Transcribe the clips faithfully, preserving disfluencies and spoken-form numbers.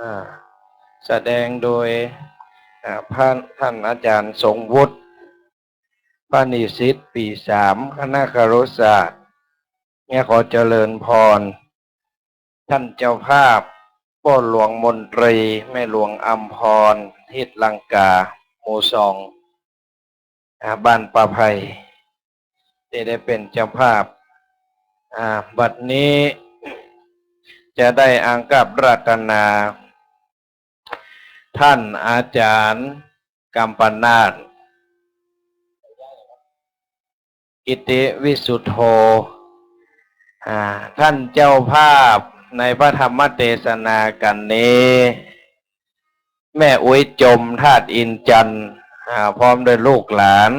อ่า แสดงโดย อ่า พระ ท่านอาจารย์ทรงวุฒิ พระนิสิตปี๋สาม คณะครุศาสตร์ เนี่ย ขอเจริญพร ท่านเจ้าภาพ ป้อหลวงมนตรี แม่หลวงอัมพร ทิศลังกา หมู่สอง อ่า บ้านป่าไผ่ ตี้ได้เป๋นเจ้าภาพ อ่า บัดนี้จะได้อังคาราธนา ท่านอาจารย์กัมปนาท กิติวิสุทโธ อ่า ท่านเจ้าภาพในพระธรรมเตสนากัณฑ์นี้ แม่อุ๊ยจม ธาตุอินทร์จันทน์ อ่า พร้อมด้วยลูกหลาน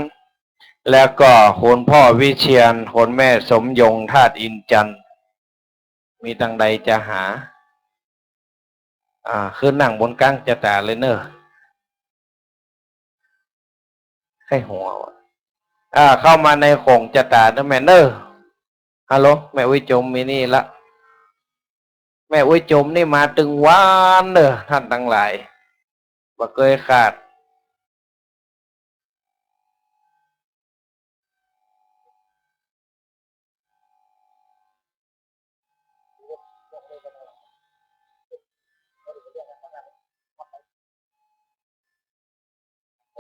แล้วก็คุณพ่อวิเชียร คุณแม่สมยง ธาตุอินทร์จันทน์ มีตังใดจะหา อ่า ขึ้นนั่งบนก๋างจะต๋าเลยเน่อ ใค่หัววะ อ่า เข้ามาในของจะต๋าเน่อแม่เน่อ ฮัลโหล แม่อุ๊ยจมมีนี่ละ แม่อุ๊ยจมนี่มาตึงวันเน่อ ท่านตังหลาย บ่เกยขาด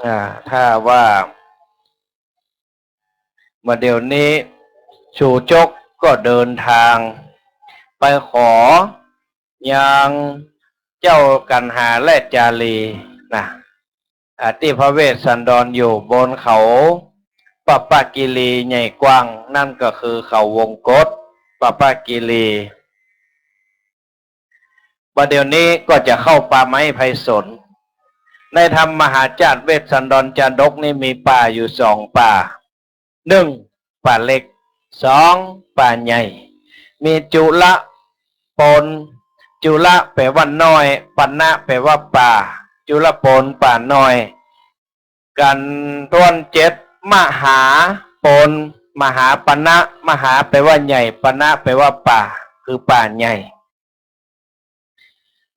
อ่า ถ้าว่า บ่าเดี่ยวนี้ ชูจกก็เดินทาง ไปขอยังเจ้ากัณหาและจารีนะ อ่า ตี้พระเวสสันดรอยู่บนเขาปะปะกิรีใหญ่กว้าง นั่นก็คือเขาวงกต ปะปะกิรี บ่าเดี่ยวนี้ก็จะเข้าป่าไม้ไพศาล ในธรรมมหาราชเวสสันดรชาดกนี้มีป่าอยู่สองป่า นึ่ง ป่าเล็ก สอง ป่าใหญ่ มีจุลปน จุลแป๋ว่าน้อย ปนะแป๋ว่าป่า จุลปนป่าน้อย กัณฑวนเจ็ด มหาปน มหาปนะ มหาแป๋ว่าใหญ่ ปนะแป๋ว่าป่า คือป่าใหญ่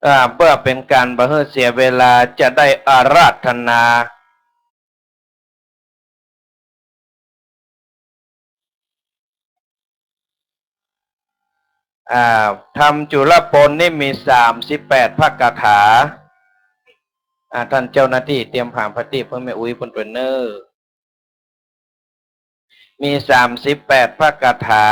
อ่า เปื้อเป๋นก๋านบ่หื้อเสียเวลา จะได้อาราธนา อ่า ธรรมจุลปนนี่มีสามสิบแปดพระคาถา อ่า ต้านเจ้าหน้าตี้เตรียมผางประทีปหื้อแม่อุ๊ยเปิ้นตวยเน่อ มีสามสิบแปดพระคาถา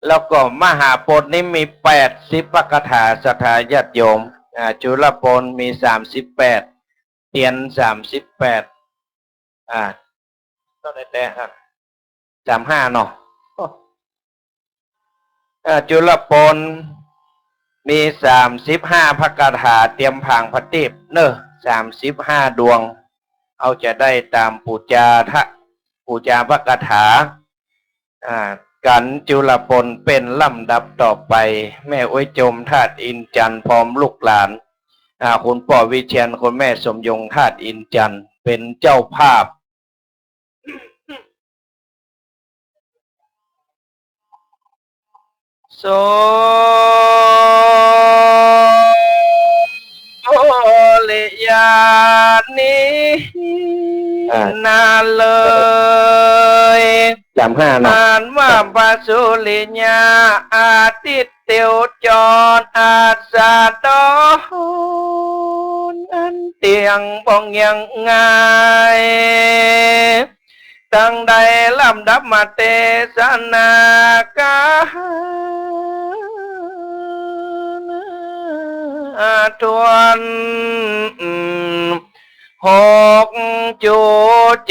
แล้วก็มหาปนนี่มีแปดสิบพระคาถา ศรัทธาญาติโยม อ่า จุลปนมีสามสิบแปด เตียนสามสิบแปด อ่า เต้าใดแต๊ อ่ะ สามห้าเนาะ เอ่อ จุลปนมีสามสิบห้าพระคาถา เตรียมผางประทีปเน่อ สามสิบห้าดวง เอาจะได้ต๋ามปู๋จาทะ ปู๋จาพระคาถา อ่า กัณฑ์จุลปนเป๋นลำดับต่อไป แม่อุ๊ยจมธาตุอินทร์จันทน์พร้อมลูกหลาน อ่า คุณป้อวิเชียร คุณแม่สมยงธาตุอินทร์จันทน์ เป๋นเจ้าภาพ สุริยานิ อ่า นาเลย สามห้าเนาะ อันว่าพระสุริยาอาทิตย์ เตียวจรอัสดร อันเตี้ยงผ่องยังไง ตังได้ลำดับมาเตสนากัณฑ์ทวน หก จุ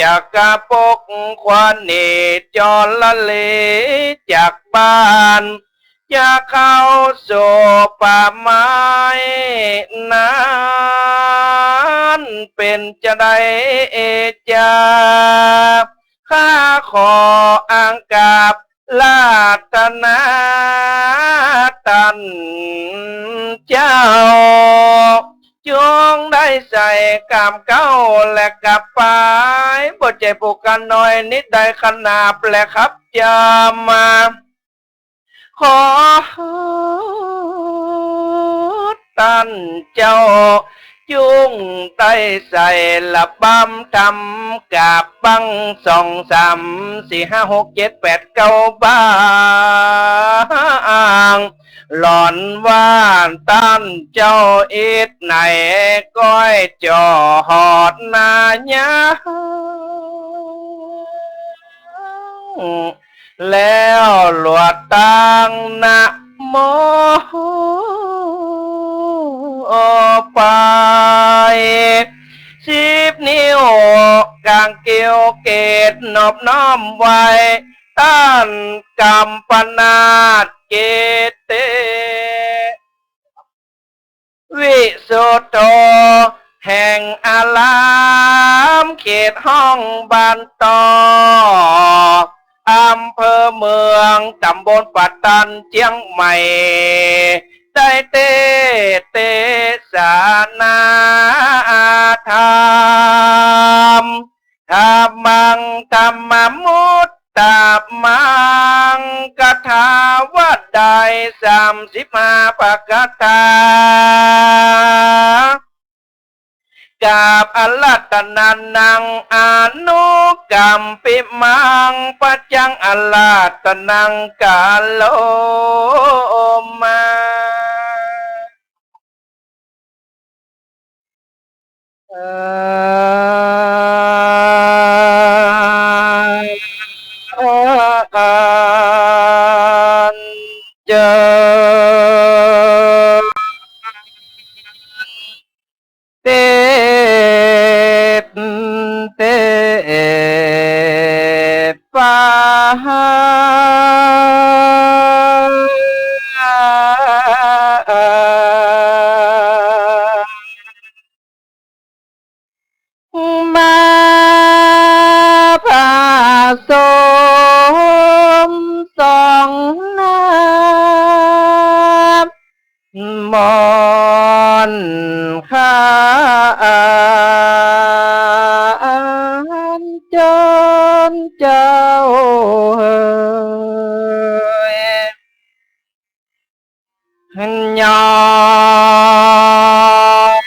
จักรปกขวัญหนีจรลีจากบ้าน จะเข้าสู่ป่าไม้นั้น เป๋นจาใดจา ข้าขออังคาราธนาต้านเจ้า จงได้ใส่กำเก๊าและกำปาย บ่ใจ้ผู้ข้าน้อยนิดใดขนาบและขับจำมา ขอ ต้านเจ้า จุ่งได้ใส่ระบำทำกาบบั้ง สอง สาม สี่ ห้า หก เจ็ด แปด เก้า บ้าง หล่อนว่าต้านเจ้าอิดไหน ก้อยจ่อหอดนายัง แล้วหลวดตางนะโมไป สิบนิ้วก๋างเกลียวเกตนอบน้อมไหว้ ต้านกัมปนาถเกเต วิสุทโธ แห่งอาราม เขตห้องบ้านต่อ อำเภอเมือง ตำบลป่าตาด เจียงใหม่ ได้เตเตสนาธรรม ธัมมัง ธัมมมุตตะมัง คาถาว่าได้สามสิบห้าพระคาถา กับอาราธนานัง อนุกัมปิมัง ปัจจังอาราธนัง กาโลมา เจริญ เตเตปะหา มาผสมสองน้ำมนต์ ข้าอัญเจิญเจ้าเอ๋ย ยอม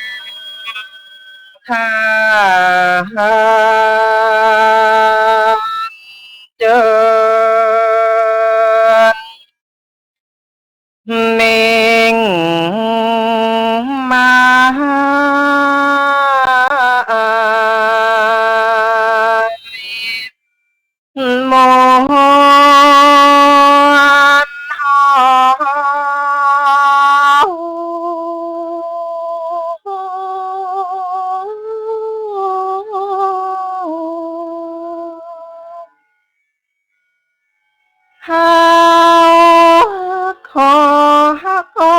ข้าอัญเจิญ มิ่งมหา มนต์หอม เฮาขอฮักหอ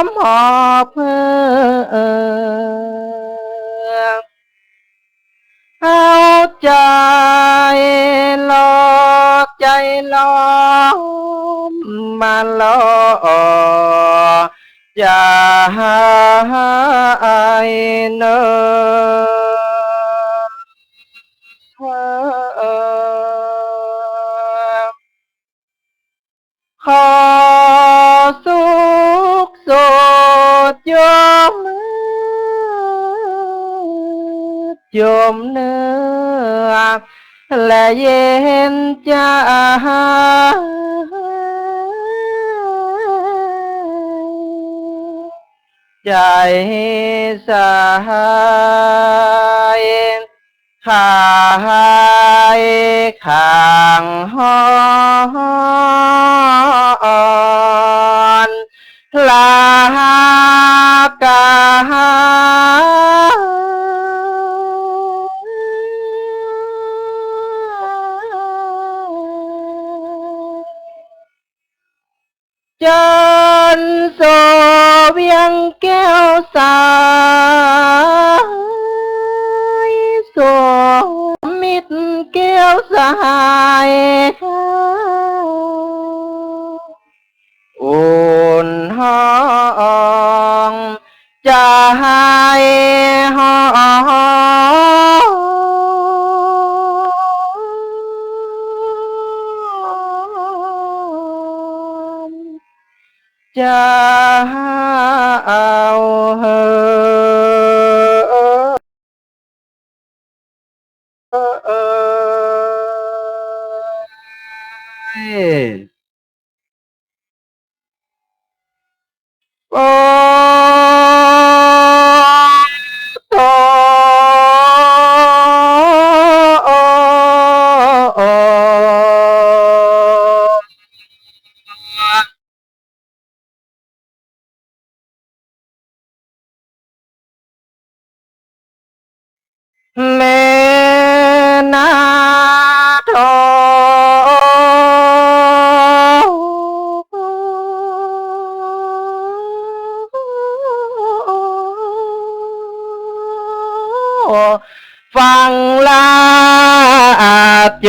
มหอบเพื่อ เอาใจ๋หล่อใจ๋หลอมมาหล่อ จะหาไอ้เนิน ขอสุขสดยมมืดยมเนื้อ และเย็นใจ๋ ใจ๋สหาย ขายข้างฮ้อนลากา เจิญโสเวียงแก้วสาย โสมิตรแก้วสหายข้า อุ่นห้อง จะหายหอม เจ้า เอ่อ เอ่อ โอ้ โต โอ้ โอ้ แม่นาทอง ฟังลาดจ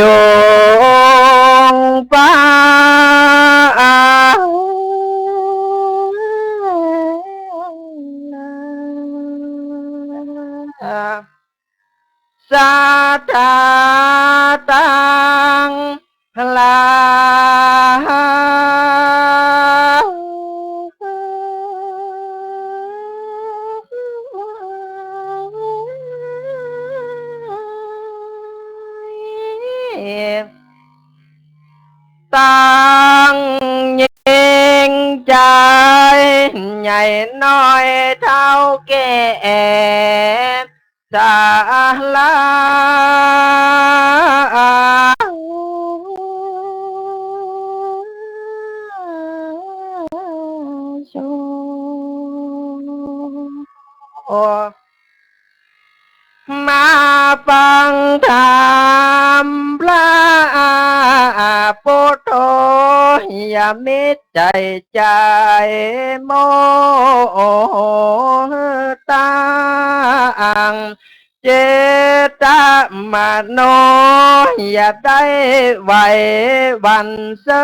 งปา ศรัทธาตังหลาย ตั้งเยียงใจ๋ ใหญ่น้อยเฒ่าแก่ สาลา มาฟังธรรมพระปุทโธ อย่ามิดใจ๋ ใจ๋โม ตั้งเจตมโน อย่าได้ไหวหวั่นเซิ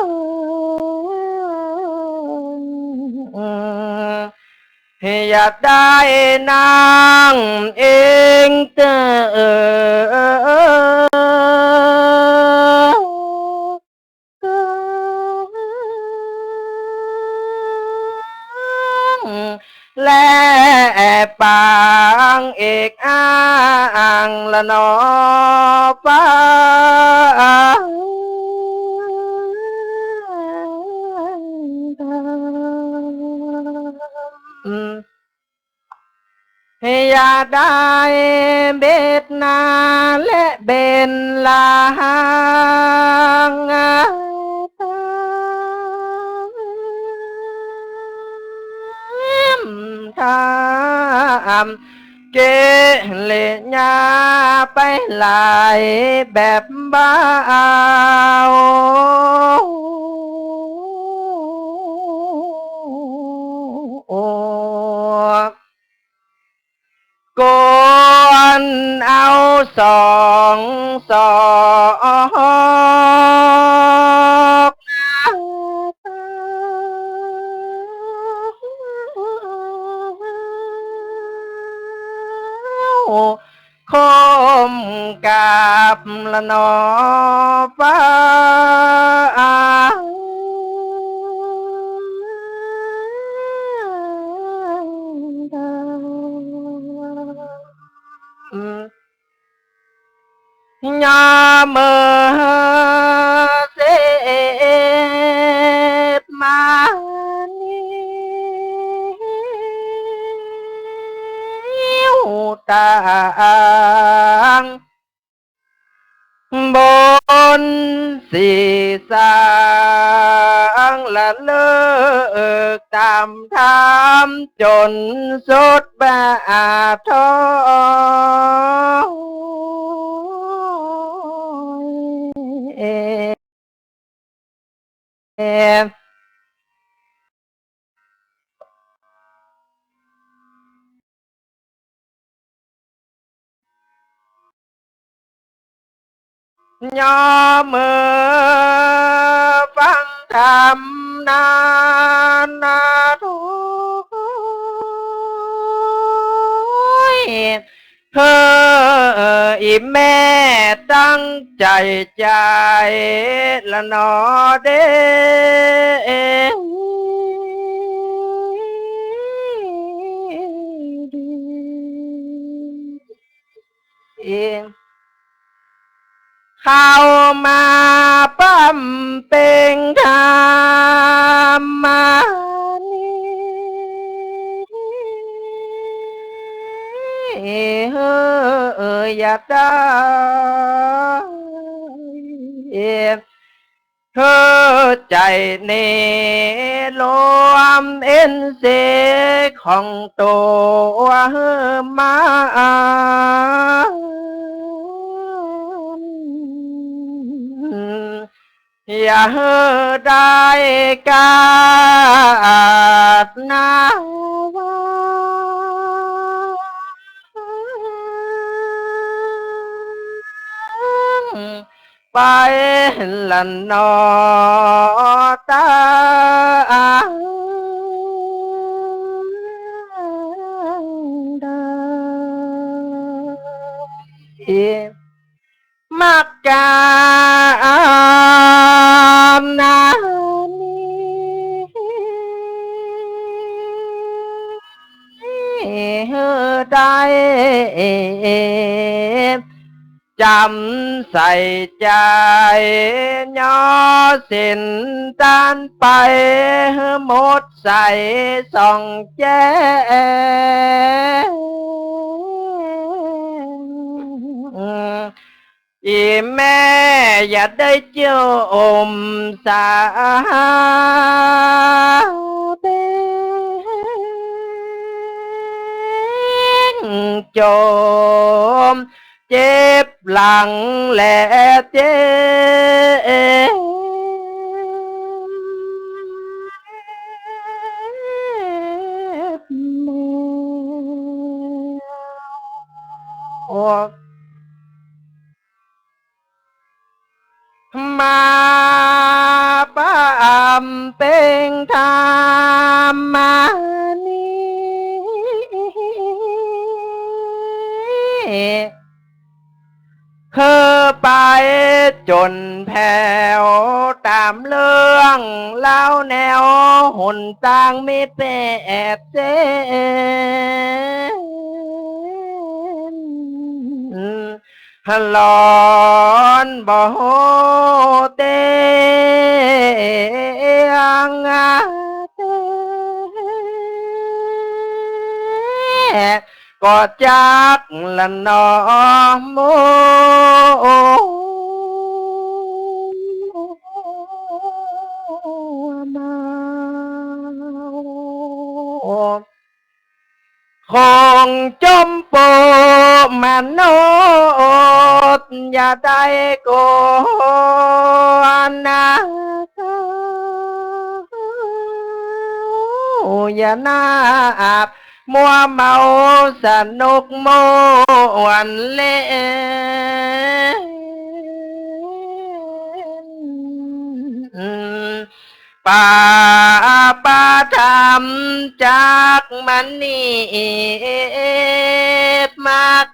ง อย่าได้นั่งเองเต๊อะ และปางเอกอ้างละหนอฟังธรรม อย่าได้เบดหน้าและเบนหลัง ทำกิริยาไปหลายแบบเบา ควรเอาสองศอก คมกราบละหนอฟังธรรม ยอมเสพมานี้ ตางบนศีรษะ ละเลิกตามธรรม จ๋นสุดบ่าถ้อย ยอมฟังธรรมนานาทุกข์ เฮ้อ อี่แม่ตั้งใจ๋ ใจ๋ละหนอเด้ เข้ามาบำเพ็งธรรมนี้ เฮ้อ อย่าได้ เฮ้อ ใจ๋นี้รวมเอ็นเส้นของตั๋วเฮ้อมา อย่าเฮ้อได้กาดนาว่า ไปละหนอตางเดิม มักกะนานี้ เฮ้อได้จ๋ำใส่ใจ๋ ยอสิ้นตันไป หมดใสส่องแจ้ง อีแม่อย่าได้จมสาเบง จมเจ็บหลังและเจ็บแมว มาบำเพ็งธรรมนี้ คือไปจ๋นแผวต๋ามเรื่องราวแนวหนตางมีแปดเส้น หลอนบ่ฮู้เตียงเต้ ก็จักละหนอมัวเมา คงจมปมนุษย์อย่าได้กลัวนะ อย่านาบมัวเมาสนุกม่วนเล่น ปาปาธรรมจักมะนีบมาก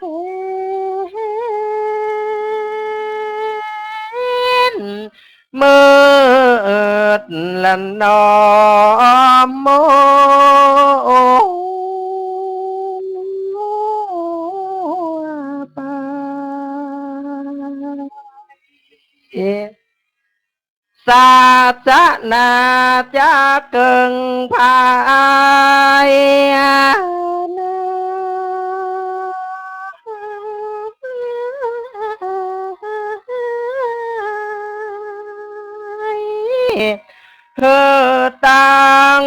มืดละหนอมัวไป ศาสนาจะเกิ่งภายใน หื้อตั้ง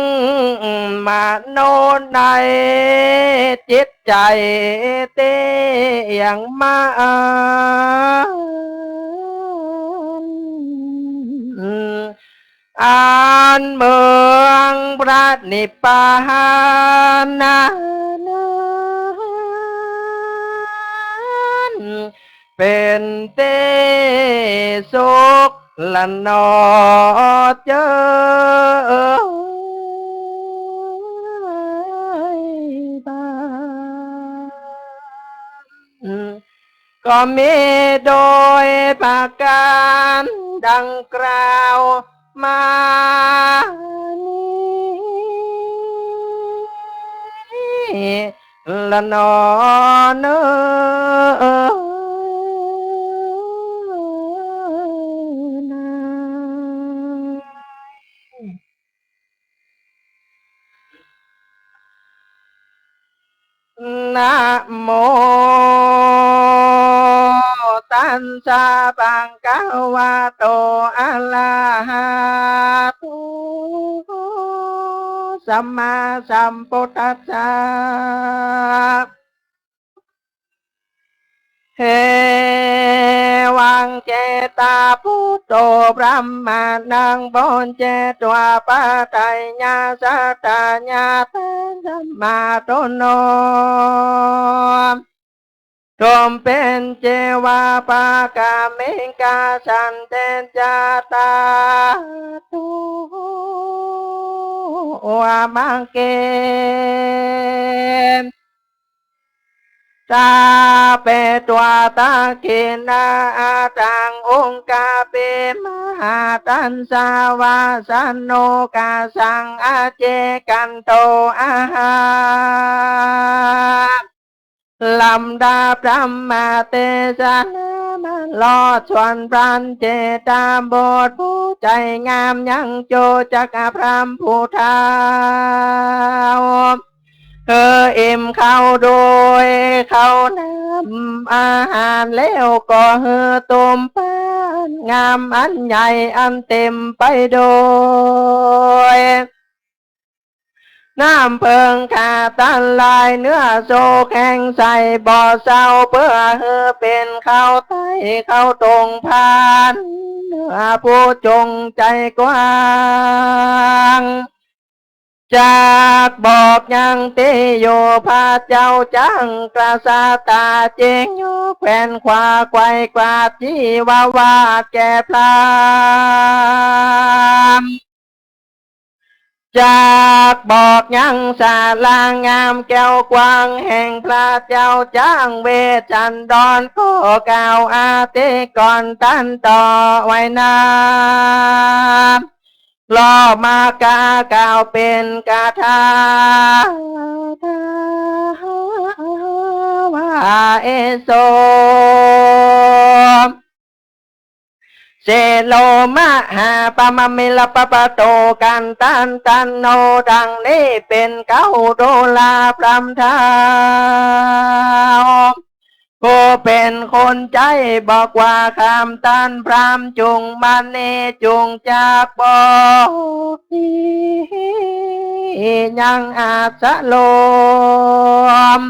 มโนในจิตใจ๋เตี้ยงมั่น อันเมืองพระนิพพานนั้น เป๋นตี้สุขละหนอเจ้ยบ้าน ก็มีโดยประก๋านดังกล่าวมานี้ละหนอเนอ โม ตัสสะ ภะคะวะโต อะระหะโต สัมมาสัมพุทธัสสะ เอวัง เจตา พุทโธ บรหมาณัง ปูเจตวา ปะทะยัสสะ ตะยะถา ธัมมานุ ตุมเปเจวะ ปะกะเมกะสันเตจะ ตะตุ วะมะเก ตาเปตวา ทักขิณา อัตถัง อุกาเป มหาทัสสะ วาสะโน กะสัง อเจกันโต อะหา ลำดับธรรมเตสนามารอดส่วนพรานเจตาบุตรผู้ใจ๋งามยังโจจักพรามผู้เฒ่า หื้ออิ่มเข้าโดยเข้าน้ำอาหารแล้วก็หื้อตุมปานงามอันใหญ่อันเต็มไปโดย น้ำเผิงขาตันลายเนื้อโซแข็งใสบ่เศร้า เปื้อหื้อเป๋นเข้าไต้เข้าตรงพาน เนื้อผู้จงใจ๋กว้าง จักบอกยังตี้อยู่ พระเจ้าจ๊างกษัตริย์ต๋าเจ๊งอยู่แคว่นขวาไขว่กวาดชีวาวาทแก่พราหมณ์ จักบอกยังศาลางามแก้วกว้างแห่งพระเจ้าจ๊างเวสสันดรก็กล่าวอธิกรณ์ตันต่อไว้นา ลอมากากล่าวเป๋นคาถาว่า เอโส เสโน มหาปะมะเมระปะปะโต กันตันตันโน ดังนี้เป๋นเก๊า ดูราพราหมณ์เฒ่า ผู้เป๋นคนใจ๊บอกว่า ข้ามตันพราหมณ์จุ่งมณีจุ่งจักบอกตี้ยังอัสสะลม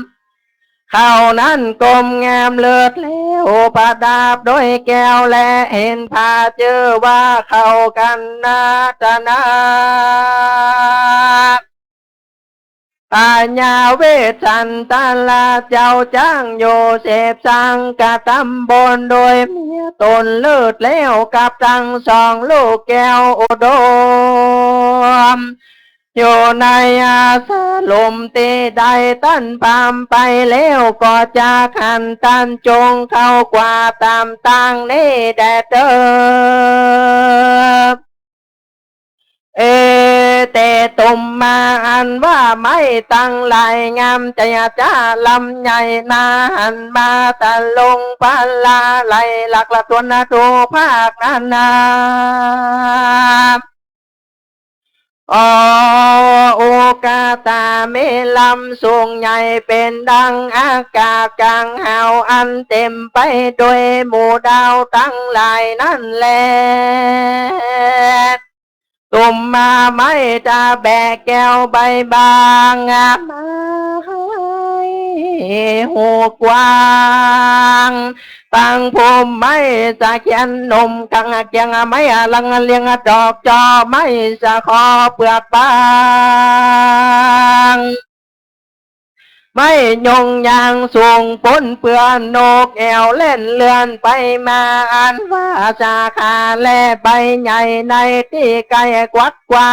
เขานั้นกมงามเลิศแล้วประดับด้วยแก้ว และเห็นผ้าจื้อว่าเข้ากันนาตนา อาญาเวสสันดราเจ้าจ๊างโยเสพสังฆตำบลโดยเมียต๋นเลิศแล้วกับตังสองลูกแก้วอุดม อยู่ในอาสรมตี้ได้ตันพราหมณ์ไปแล้ว ก็จักหันตันจงเข้ากว่าต๋ามตางนี้แด่เต๊อ เอเต ตุมมา อันว่าไม้ตังหลายงาม จะยะจะลำใหญ่นาหันมาตะลุงพะลาไหลหลากละทวนนะทุกภาคนานา โออุกาตา มีลำสูงใหญ่เป๋นดังอากาศก๋างหาว อันเต๋มไปโดยหมู่ดาวตังหลายนั้นแล ตุมมา ไม้ตะแบกแก้วใบบาง ไม้หูกว้าง ตังภูมิไม้สะเขียนหนุ่ม กังเกียงไม้อลังเลียง ดอกจอไม้สะขอเปลือกบาง ไม้ยงยางสูงปนเปื้อน นกแอ่วแล่นเลื่อนไปมา อันว่าสาขาและใบใหญ่ในตี้ไกลควักไขว่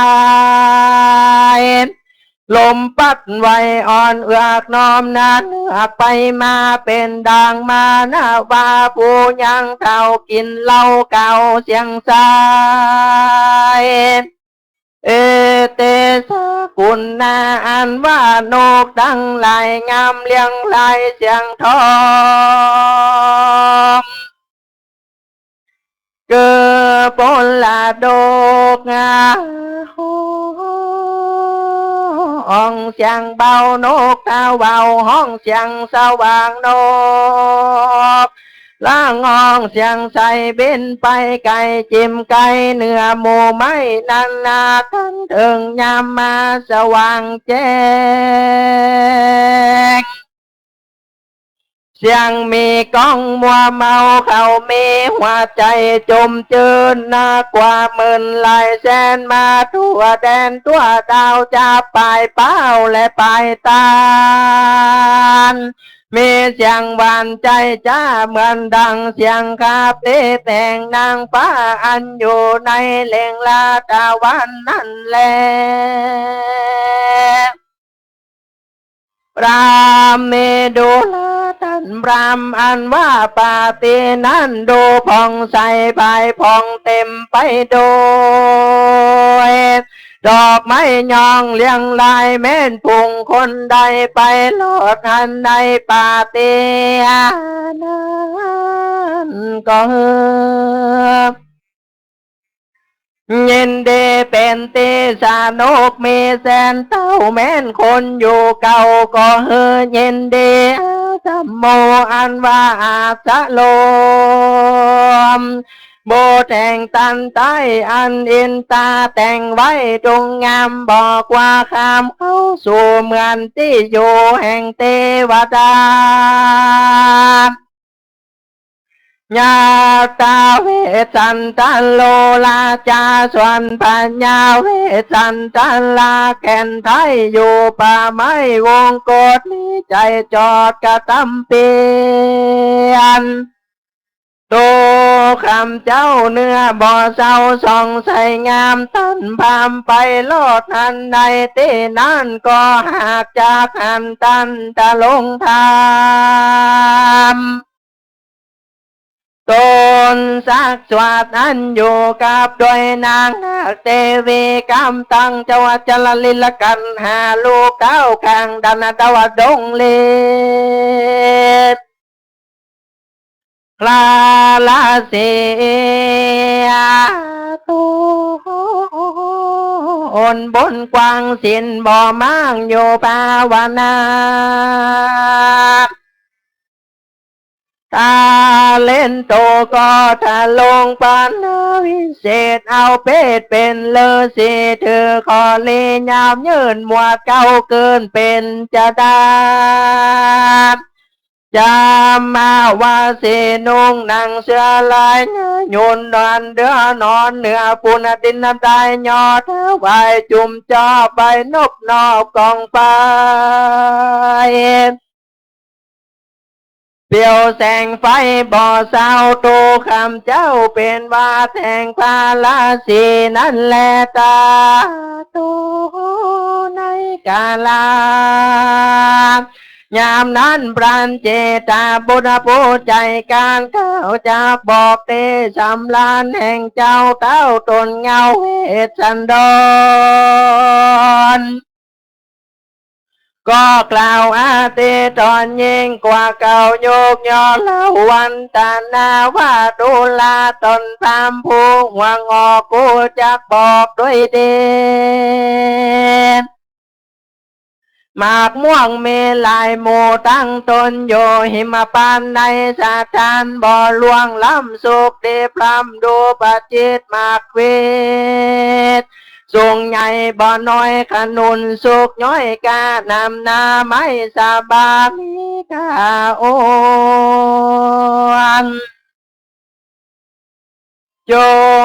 ลมปั๊ดไหวอ่อนเอือกน้อมนาเนือกไปมา เป๋นดังมานะว่าผู้ยังเฒ่ากิ๋นเหล้าเก่าเสียงสาย เอเต สกุณา อันว่านกตังหลายงามเลียงลายเสียงทอง เกิดปนละดกงา ฮ้องเสียงเบา นกเขาเว้าฮ้องเสียงสว่าง นกละฮ้องเสียงใส บินไปไกลจิ่มไกลเหนือหมู่ไม้นั้นนา ตันเถิงยามมาสว่างแจ้ง เสียงมีก้องมัวเมา เขามีหัวใจ๋จมจื้น นักกว่าหมื่นหลายแสน มาทั่วแดนทั่วดาว จับปายเป้าและปายตาน มีเสียงหวานใจ๋จ๊า เหมือนดังเสียงคาเปแปงนางฟ้า อันอยู่ในเล็งลาตะวันนั้นแล พราหมณ์เมดุลาตันพราหมณ์อันว่าปาฏินั้น ดูผ่องใสผายผ่องเต็มไปโดยดอกไม้ยองเรียงราย แม้นฝูงคนใดไปรอดหั้นในปาฏินั้นก็ ยินดีเป๋นตี้สนุก มีแสนเต้า แม้นคนอยู่เก่าก็หื้อยินดี อาธัมโม อันว่าอาสรม บุตรแห่งตันใต้ อันอินตาแต่งไว้ ดุงงามบอกว่าคำเข้าสู่เหมือนตี้อยู่แห่งเตวดา ญาตาเวสสันตะโลราจา ส่วนพญาเวสสันตะลาแก่นไทย อยู่ป่าไม้วงกฏ มีใจ๋จอดกระตำเปียน โตข้าพเจ้าเนื้อบ่เศร้าส่องใสงาม ตันพราหมณ์ไปรอดหั้นในตี้นั้น ก็หากจากหั้นตันจะลงธรรม ตนสักสวดอันอยู่กับด้วยนางนาคเตวี กำตังจังหวัดจลลิลกันหา ลูกเต้าข้างดันดาวดงเลศ พระราศีตนบนกว้างศีลบ่มั่งอยู่ภาวนา ตาเล่นโตก็ทะลงปานวิเศษ เอาเพศเป๋นฤๅษี ถือขอลียาวยืน หมวดเก้าเกินเป๋นจดา จามาวาสี นุ่งหนังเสื้อลาย หยุนนอนเดือนอนเหนือ ปูนดินน้ำตายยอด ถวายจุ่มจอบ ไปนบนอบกองไฟ เปลวแสงไฟบ่เศร้า โตข้าพเจ้าเป๋นว่าแสงพระราศีนั้นแล ตาโตในกาลา ยามนั้นพรานเจตาบุตรผู้ใจ๋การ เขาจักบอกเตสำราญแห่งเจ้าเต้าตนเงาเวสสันดร ก็กล่าวอธิธรยิ่งกว่าเก่า ยกย่อเล่าวันตนาว่า ดูราตนพราหมณ์ผู้ห่วงออก กูจักบอกด้วยดี หมากม่วงมีหลายหมู่ตั้งตนอยู่ หิมพานต์ในสถานบ่ล่วงล้ำสุขดี พร่ำดูประจิตรหมากวิต สูงใหญ่บ่น้อยขนุนสุกย้อยกล้านำหน้าไม้สะบามีกาอ่อน ช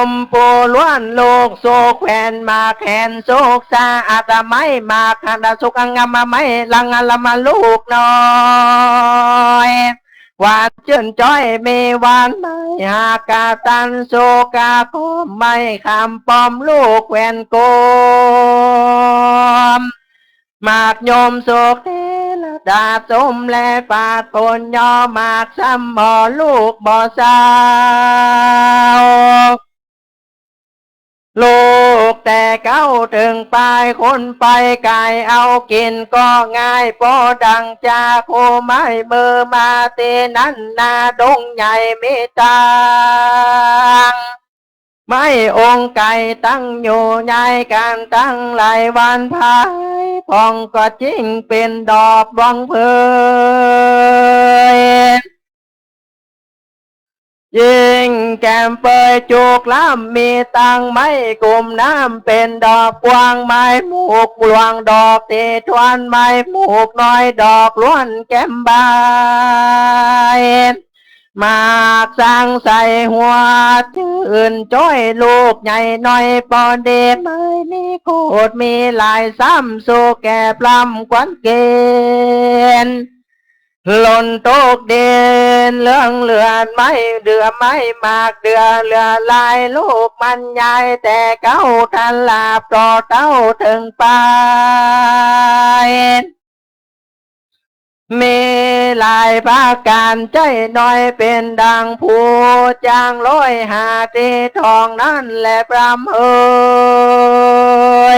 มพูล้วนลูกสุกแขวนหมากแขนสุกสะอาดไม้หมากหันสุกงามไม้ลังละมาลูกน้อย หวานจื้นจ้อยมีหวานไม้หากกะตันสุกกะก็ไม้คำปอมลูกแขวนกลม หมากยมสุกเทระดาสมและปาดผลยอหมากซ้ำบ่ลูกบ่เศร้า ลูกแต่เก๊าเถิงปลายคนไปกายเอากิ๋นก็ง่าย ปอดังจาคู่ไม้มือมาตี้นั้นนาดงใหญ่มีตัง ไม้องค์ไก่ตั้งอยู่ย้ายกันตั้งหลายวันภาย ผ่องก็จิ่งเป๋นดอกดวงเพลิน ยิ่งแก้มเปยจุกล้ำ มีตังไม้กุมน้ำ เป๋นดอกกว้างไม้หมูกหลวง ดอกตี้ทวนไม้หมูกน้อย ดอกล้วนแก้มบาน หมากสังใสหัวจื้นจ้อย ลูกใหญ่น้อยปอดี ไม้มีโคตรมีหลาย ซ้ำสุกแก่ปล้ำควันเกณฑ์ หล่นตกดินเหลืองเลือด ไม้เดือไม้หมากเดือเหลือหลาย ลูกมันใหญ่แต่เก๊า ทันหลาบต่อเต้าเถิงปาย มีหลายประก๋าน ใจ๋น้อยเป๋นดั่งผู้จ้าง ร้อยห้าตี้ทองนั้นแหละพรามเอ๋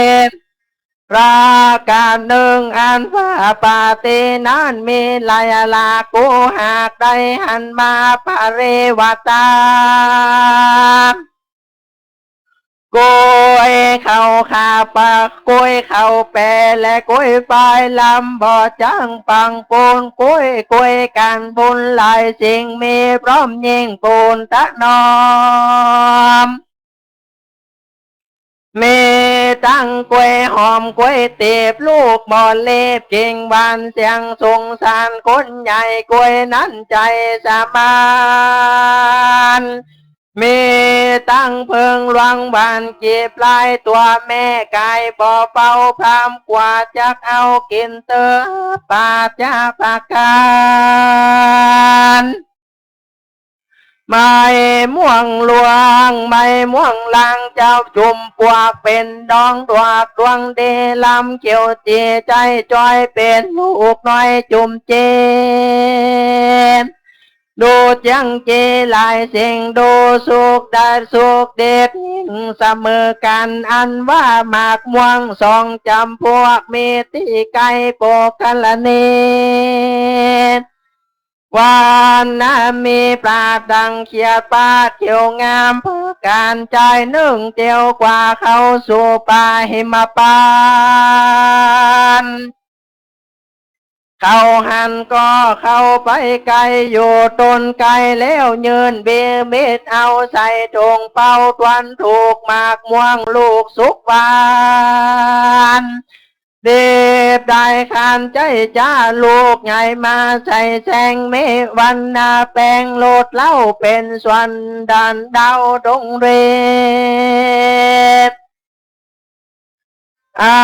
ย ประก๋านนึ่งอันว่าปาตี้นั้นมีหลายหลาก กูหากได้หันมาปริวาตา ก๋วยเข้าขาปาก ก๋วยเข้าแปะ และก๋วยปายลำ บ่จั้งปังปูน ก๋วย ก๋วยกันบุญหลายสิ่ง มีพร้อมยิ่งปูนตะนอม มีตังก๋วยหอมก๋วยเตีบ ลูกบ่อนเล็บกิ่งหวาน เสียงสงสารคนใหญ่ ก๋วยนั้นใจ๋สมาน มีตังเผิงหลวงหวาน จีบลายตั๋วแม่ก๋าย บ่เป่าพรามกว่า จักเอากิ๋นเต๊อะปาจาประก๋าน ไม้ม่วงหลวง ไม้ม่วงลาง เจ้าจุ่มปวกเป๋นดอง ดวกดวงดีลำ เขียวจี๋ใจ๋จ้อย เป๋นลูกน้อยจุ่มเจน ดูเจียงจี๋หลายสิ่ง ดูสุขได้สุขเด็ดยิ่งเสมอกั๋น อันว่าหมากม่วงสองจ๋ำพวก มีตี้ไก๋โปกกรณี วันนามีปลาดังเขียดปลาเขียวงาม ประก๋านใจ๋นึ่งเตียวกว่าเข้าสู่ป่าหิมพานต์ เขาหันก็เข้าไปไก๋อยู่ ตนไก๋แล้วยื่นบีมิตรเอาใส่ถุงเป๋า ตวนถูกหมากม่วงลูกสุกหวาน เด็บได้คานใจ๋จ้า ลูกใหญ่มาใส่แสง มีวันนาแป๋งโลดเล้า เป๋นสวนดันดาวดงเรศ อั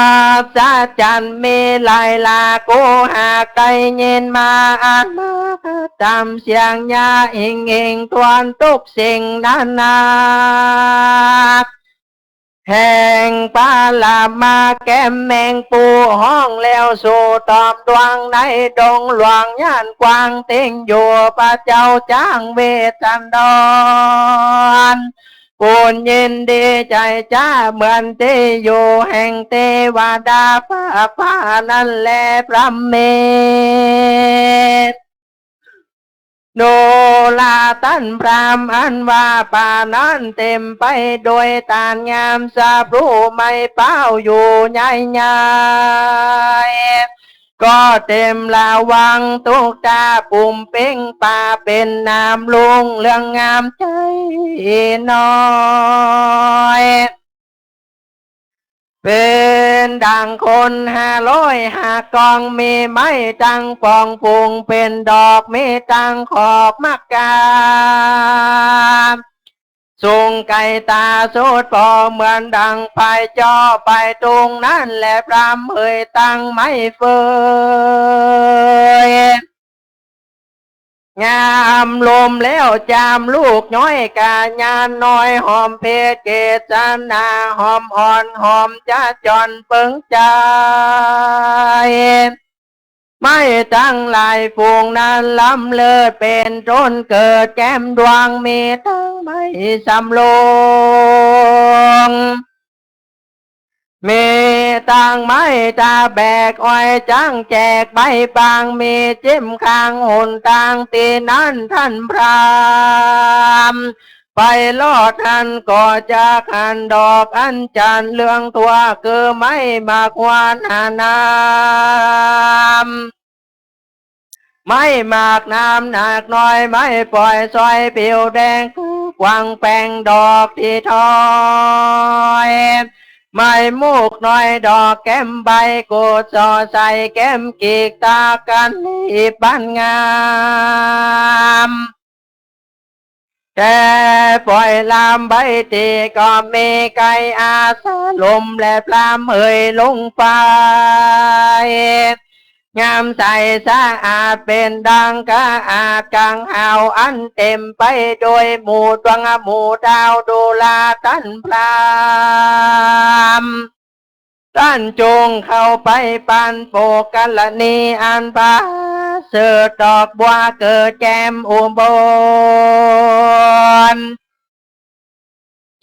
ศจรรย์มีหลายหลาก กูหากได้ยินมา อันมาต๋ามเสียงยาอิงอิง ตวนตุ๊กสิ่งนานา แห่งปาละมาแก้มแมงปู ฮ้องแล้วสู่ตอมดวง ในดงหลวงย่านกว้าง เต็งอยู่พระเจ้าจ๊างเวสสันดร ปูนยินดีใจ๋จ้า เหมือนตี้อยู่แห่งเตวดา พระพานั้นแลพระเมธ ดูราต้านพราหมณ์อันว่าป่านั้นเต๋มไปโดยต้านงาม สาปรูไม้เป๊าอยู่ใหญ่ใหญ่ ก็เต๋มระวังตุ๊กตา ปุ่มเป๋งป่าเป๋นน้ำลุ่งเรืองงามใจ๋น้อย เป๋นดั่งคนห้าร้อยห้ากอง มีไม้ตังป๋องปุงเป๋นดอก มีตังขอกหมากกา สูงไก๋ต๋าสุดปอ เหมือนดั่งปายจอปายตุง นั้นแลพราหมณ์เอ๋ยตังไม้เฟย งามลมแล้วจามลูกย้อย ก๋ายาน้อยหอมเพชรเกศนา หอมอ่อนหอมจะจอนเปิงใจ๋ ไม้ตังหลายฝูงนั้นล้ำเลิศ เป๋นต้นเกิดแก้มดวง มีตังไม้สำโลง มีตังไม้ตาแบกอ้อย จั้งแจกใบบาง มีเจ็มข้างหนตาง ตี้นั้นต้านพราหมณ์ ไปลอดหั้นก็จักหันดอกอัญชันเรืองทั่ว คือไม้หมากฮวนหาน้ำ ไม้หมากน้ำหนักน้อย ไม้ปอยสอยผิวแดง คือกวางแปงดอกตี้ถอย ไม้มูกน้อยดอกแก้มใบ กุดส่อใส่แก้มกีก ตากั๋นหีบบั้นงาม แต่ปอยลามใบตี้ก็มีไก่อาสาลมและพรามเหยลงไป งามใสสะอาดเป๋นดังกะอาดกังหาว อันเต๋มไปโดยหมู่ดวงหมู่ดาว ดูราต้านพราม ต้านจุ่งเข้าไปปันโปกกัลลาณี อันผาเสิดดอกบัวเกิดแก้มอุบล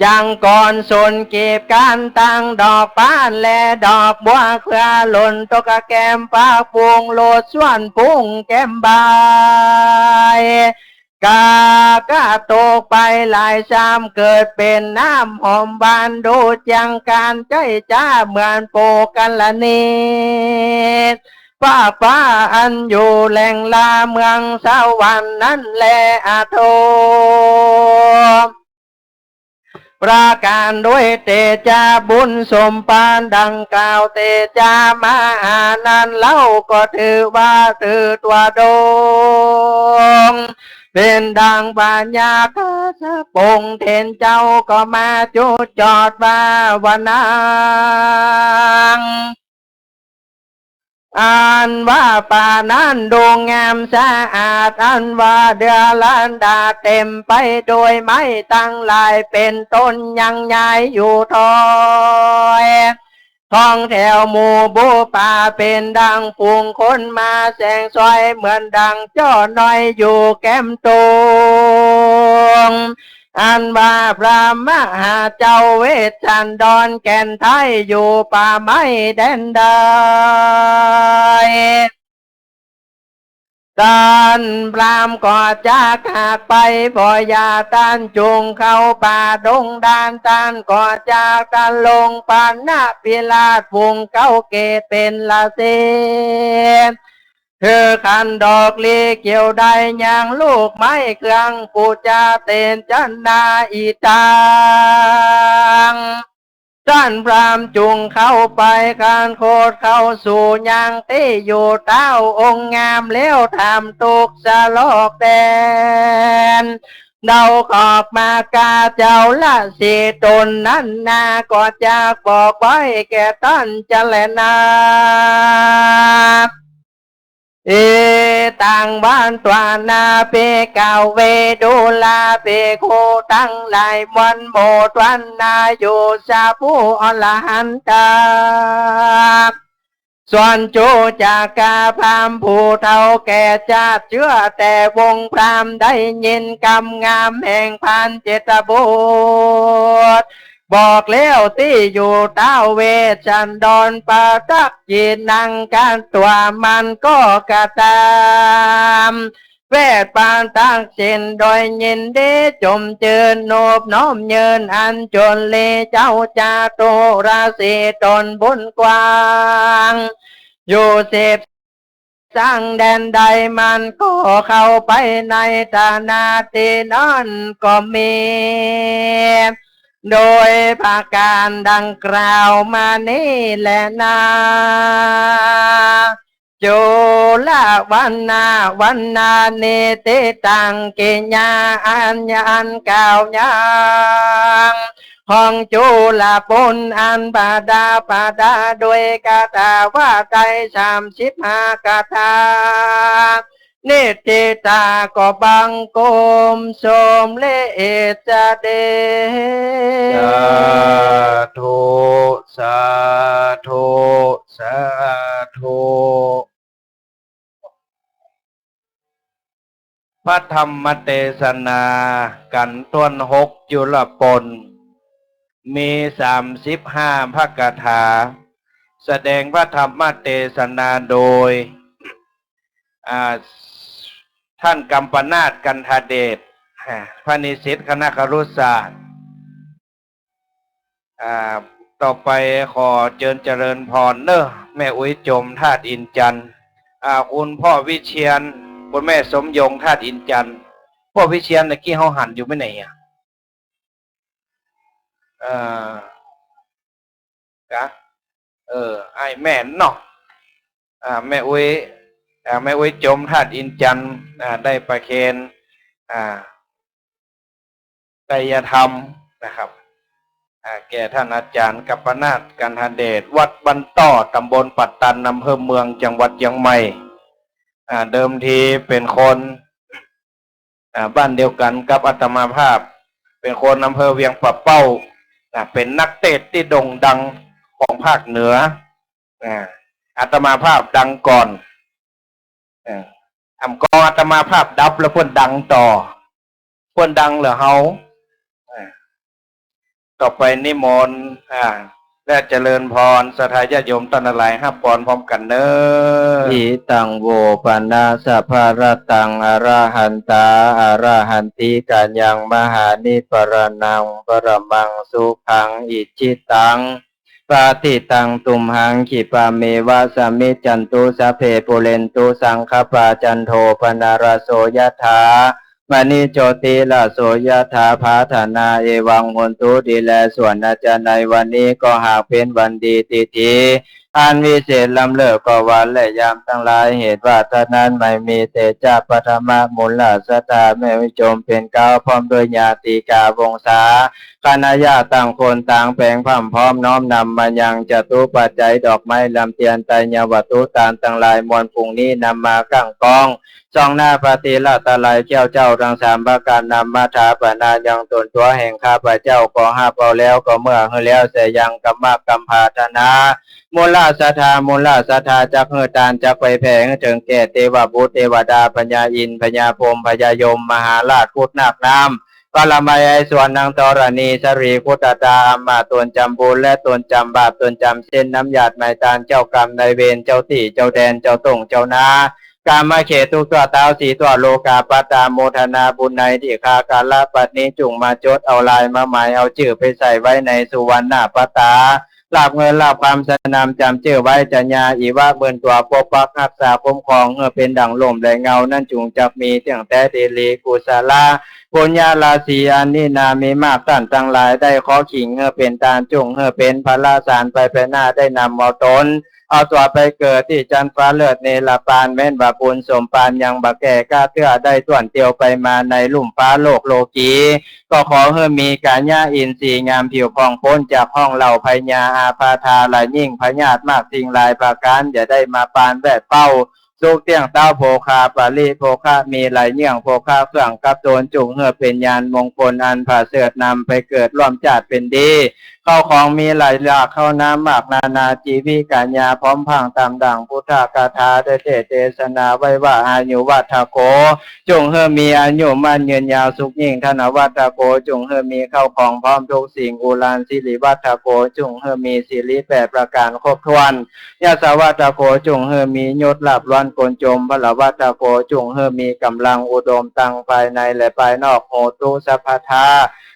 จังกรสนกีบก้านตั้งดอกป๊านและดอกบัว เปื้อหล่นตกกะแก้มปากปุ้ง โลดส่วนปุ้งแก้มใบ กากะตกไปหลายซ้ำ เกิดเป๋นน้ำหอมหวาน ดูเจียงก๋านใจ๊จ๊าเหมือนโปกกัลลาณี ฟากฟ้าอันอยู่แหล่งลาเมืองสวรรค์นั้นแล อะโธ ประก๋านด้วยเตจาบุญสมปานดังกล่าว เตจามหานั้นเล่าก็ถือว่าถือตั๋วดง เป๋นดังปัญญาคาสะปง เถรเจ้าก็มาจุจอดว่า ว่านัง อันว่าป่านั้นดูงามสะอาด อันว่าเดือลันดาเต๋มไปโดยไม้ตังหลายเป๋นต้น ยังยายอยู่ถอย ท้องแถวหมู่บุปผา เป๋นดังฝูงคนมาแสงสวย เหมือนดังจ้อน้อยอยู่แก้มตุง อันว่าพระมหาเจ้าเวสสันดรแก่นไทย อยู่ป่าไม้แดนใด ต้านพราหมณ์ก็จักหากไป บ่อย่าต้านจุ่งเข้าป่าดงดาน ต้านก็จักตะลงปานพิราช ฝูงเก๊าเกตเป๋นราศี ถือขันดอกลี้เกี่ยวดาย ยังลูกไม้เครื่องปู๋จา เต๋นจนาอิตัง ต้านพราหมณ์จุ่งเข้าไป คานโคตรเข้าสู่ยังตี้อยู่เต้าองค์งาม แล้วถามตุ๊กสะลอกแดน เดาขอบมากาเจ้าราศีต๋นนั้นนา ก็จักบอกไว้แก่ต้านจะแลนา เอตัง วันตวานา ภิกขะเว ดูราภิกขุตังหลายมวลหมู่ตวนนา อยู่สะผู้อรหันตา ส่วนจุจกะพราหมณ์ผู้เฒ่าแก่ชาติ เจื้อแต่วงพราหมณ์ ได้ยินกำงามแห่งพรานเจตบุตร บอกแล้วตี้อยู่เต้าเวสสันดร ปะตัก จิตนังกัตวา มันก็กระตำ เวทปานตักสินโดยยินดีจมจื้น นบน้อมยืนอัญชลี เจ้าจตุราศีต๋นบุญกว้าง อยู่สิบสังแดนใด มันก็เข้าไปในฐานะตี้นั้นก็มี โดยประก๋านดังกล่าวมานี้แลนา จุลวรรณะวรรณานิติตัง กิริยาอันยานกล่าวยัง ของจุลปุณณะอันประดับประดาด้วยคาถาว่าไตรสามสิบห้าคาถา นิติตาก็บังคมสมเร็จเสด็จ สาธุ สาธุ สาธุ พระธรรมเตสนากัณฑ์ต้นหกจุลปน มีสามสิบห้าพระคาถา แสดงพระธรรมเตสนาโดย อ่า ท่านกัมปนาทกันธเดช อ่า พระนิสิตคณะครุศาสตร์ อ่า ต่อไปขอเจิญเจริญพรเนอะ แม่อุ๊ยจมธาตุอินทร์จันทร์ อ่า คุณพ่อวิเชียร คุณแม่สมยงธาตุอินทร์จันทร์ พ่อวิเชียรตะกี้เฮาหันอยู่ไหมไหนอะ เอ่อ กะ เออ อ้ายแม่นเนาะ อ่า แม่อุ๊ย อ่า แม่อุ๊ยจมธาตุอินทร์จันทร์ อ่า ได้ประเคน อ่า ไตรยธรรมนะครับ อ่า แก่ท่านอาจารย์กัปปนาท กันหเดช วัดบ้านต้อ ตำบลป่าตัน อำเภอเมือง จังหวัดเชียงใหม่ อ่า เดิมทีเป๋นคน อ่า บ้านเดียวกั๋นกับอาตมาภาพ เป๋นคนอำเภอเวียงป่าเป้า อ่า เป๋นนักเตสน์ตี้โด่งดังของภาคเหนือ อ่า อาตมาภาพดังก่อน อ่า อ่ำกออาตมาภาพดับแล้วเปิ้นดังต่อ เปิ้นดังเหลือเฮา อ่า ต่อไปนิมนต์ อ่า และเจริญพร ศรัทธาญาติโยมต้านหลาย ฮับพรพร้อมกั๋นเน้อ Idaṃ vo pana sabbaratnaṃ arahantā arahantikāyaṃ mahānibbānaṃ paramaṃ sukhaṃ icchitaṃ patthitaṃ tumhaṃ khippameva samijjhatu sabbe pūrentu saṅkappā cando paṇṇaraso yathā maṇi jotiraso yathā bhaddhaṇā evaṃ hotu ดีแล้ว ส่วนอาจารย์ในวันนี้ก็หากเป๋นวันดี ติถิอันวิเศษล้ำเลิศ ก็วันและยามตังหลาย เหตุว่าเต้านั้นไม่มี เตจะ ปัทมะ มูลศรัทธา แม่อุ๊ยจมเป๋นเก๊า พร้อมด้วยญาติกาวงศา คณะญาติต่างคนต่างแป๋งพร่ำพร้อมน้อมนำมายัง จตุปัจจัย ดอกไม้ ลำเตียน ไตรยวัตถุ ตานตังหลายมวล พรุ่งนี้นำมากั้งก้อง ส่องหน้าพระศรีรัตนตรัย แก้วเจ้าทั้งสามประการ นำมาถวายยังต๋นตั๋วแห่งข้าพเจ้า ขอฮับเอาแล้ว ก็เมื่อหื้อแล้วเสียยัง กรรมะกรรมปรารถนา มูลศรัทธา มูลศรัทธา จักหื้อตาน จักไปแผ่หื้อเถิงแก่เตวบุตรเตวดา พญาอินทร์ พญาพรหม พญายม มหาราช ครุฑนาคน้ำ ปรมัยไอสวรรค์ นางธรณี สรี ครุฑดา อำมาตย์ต๋นจำบุญ และต๋นจำบาป ต๋นจำเส้นน้ำหยาดไม้ตาน เจ้ากรรมนายเวร เจ้าตี้เจ้าแดน เจ้าต้งเจ้านา กามเขตทุกทั่ว เต๊าสี่ทั่วโลกา ปัตตาโมทนาบุญในตี้ข้า กาละบัดนี้จุ่งมาจดเอาลาย มาหมายเอาจื้อไปใส่ไว้ในสุวรรณปัตตา ลาภเงินลาภคำสนามจำจื้อไว้ จะญาอิวะ หมื่นตัวปกปักฮักษาคุ้มครอง หื้อเป๋นดั่งร่มและเงา นั้นจุ่งจักมีเตี้ยงแต๊ ดีหลีกุศละ ปุญญาราศี อันนี้นามีมาก ต้านตังหลายได้ขอขิง หื้อเป๋นตาน จุ่งหื้อเป๋นพละสาร ไปภายหน้าได้นำเอาต๋น เอาตั๋วไปเกิดตี้จั๊นฟ้าเลิศเนรปาน แม้นว่าบุญสมปานยังบ่แก่กล้าเตื้อ ได้ต้วนเตียวไปมาในลุ่มฟ้าโลกโลกี ก็ขอหื้อมีกายะอินทรีย์งามผิวผ่อง ป๊นจากห้องเหล่าพยาอาพาธาหลายยิ่ง พยาธิมากสิ่งหลายประก๋าน อย่าได้มาปานแวดเป้า สุขเตี้ยงเต๊า โภคาปริโภคะมีหลายเยื่อง โภคะเครื่องกับโจร จุ่งหื้อเป๋นยานมงคลอันประเสริฐ นำไปเกิดร่วมจาติเป๋นดี เข้าของมีหลายหลาก เข้าน้ำมากนานา จีวิกัญญาพร้อมพรั่ง ต๋ามดั่งพุทธคาถาได้เทศน์เตสนาไว้ว่า อายุวัฒโข จุ่งหื้อมีอายุมั่นยืนยาวสุขยิ่ง ธนวัฒโข จุ่งหื้อมีเข้าของพร้อมทุกสิ่ง อุราสิริวัฒโข จุ่งหื้อมีสิริแปดประก๋านครบถ้วน ยศวัฒโข จุ่งหื้อมียศลาภล้นคนจม พลวัฒโข จุ่งหื้อมีก๋ำลังอุดมตังภายในและภายนอก โหตุสัพพทา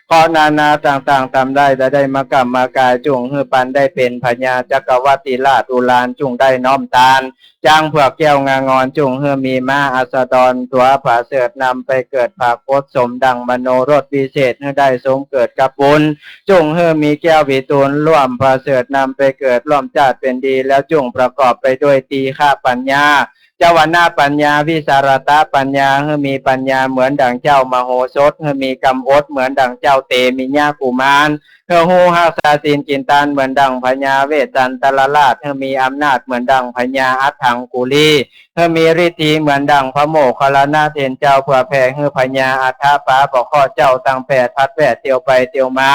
เคราะห์นานาต่างๆ ต๋ามได้และได้มากรรมมากาย จุ่งหื้อปันได้เป๋นพญาจักรวรรดิราชอุรา จุ่งได้น้อมตาน จ๊างเผือกแก้วงางอน จุ่งหื้อมีม้าอัสดรตั๋วประเสริฐ นำไปเกิดผากผดสมดั่งมโนรสวิเศษ หื้อได้สมเกิดกับบุญ จุ่งหื้อมีแก้ววิทูลร่วมประเสริฐ นำไปเกิดร่วมจาติเป๋นดี แล้วจุ่งประกอบไปด้วยตีฆะปัญญา จวนะปัญญา วิสาระตะปัญญา หื้อมีปัญญาเหมือนดั่งเจ้ามโหสถ หื้อมีกำอดเหมือนดั่งเจ้าเตมิยะกุมาร หื้อฮู้ฮักษาศีลกิ๋นตานเหมือนดั่งพญาเวสสันดรราช หื้อมีอำนาจเหมือนดั่งพญาอัฏฐังกุลี หื้อมีฤทธีเหมือนดั่งพระโมคคัลลานะเถรเจ้า เพื่อแผ่หื้อพญาอัฏฐปาปเคราะห์เจ้าตังแปด ผลัดแวดเตียวไปเตียวมา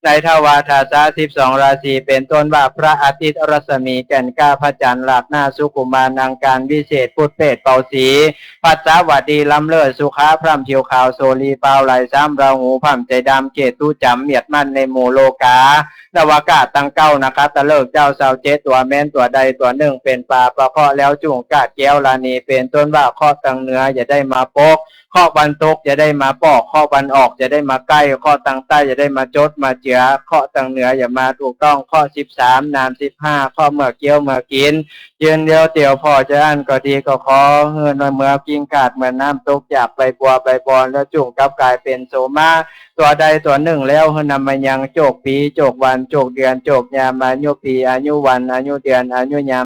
ในทวารธาตุสิบสองราศี เป๋นต้นว่าพระอาทิตย์รัศมีแก่นกล้า พระจันทร์หลากหน้าสุขุมาร อังคารวิเศษ พุธเปตเป่าสี พฤหัสบดีล้ำเลิศ สุขะพร่ำผิวขาว โสลีปาวไหลซ้ำ ราหูพร่ำใจดำ เกตุจ๋ำเมียดมั่นในหมู่โลกา นวกาศตังเก้านะคะ ตะเลิกเจ๊าซาวเจ็ด ตั๋วแม้นตั๋วใดตั๋วนึ่งเป๋นปาปะเคราะห์แล้วจุ่งกาดแก้วราณี เป๋นต้นว่าเคราะห์ตังเหนืออย่าได้มาปก เคราะห์วันตกอย่าได้มาปอก เคราะห์วันออกอย่าได้มาใก้ เคราะห์ตังใต้อย่าได้มาจดมาเจือ เคราะห์ตังเหนืออย่ามาถูกต้อง เคราะห์สิบสาม นามสิบห้า เคราะห์เมื่อเคี้ยวเมื่อกิ๋น ยืนเดียวเตียวผ่อจะอั้นก็ดี ก็ขอหื้อเมื่อกิ๋งกาดเหมือนน้ำตกจากใบบัวใบบอน แล้วจุ่งกลับก๋ายเป๋นโสมะ ตั๋วใดตั๋วนึ่งแล้วหื้อนำมายังโจกปี๋ โจกวัน โจกเดือน โจกยาม อายุปี๋ อายุวัน อายุเดือน อายุยาม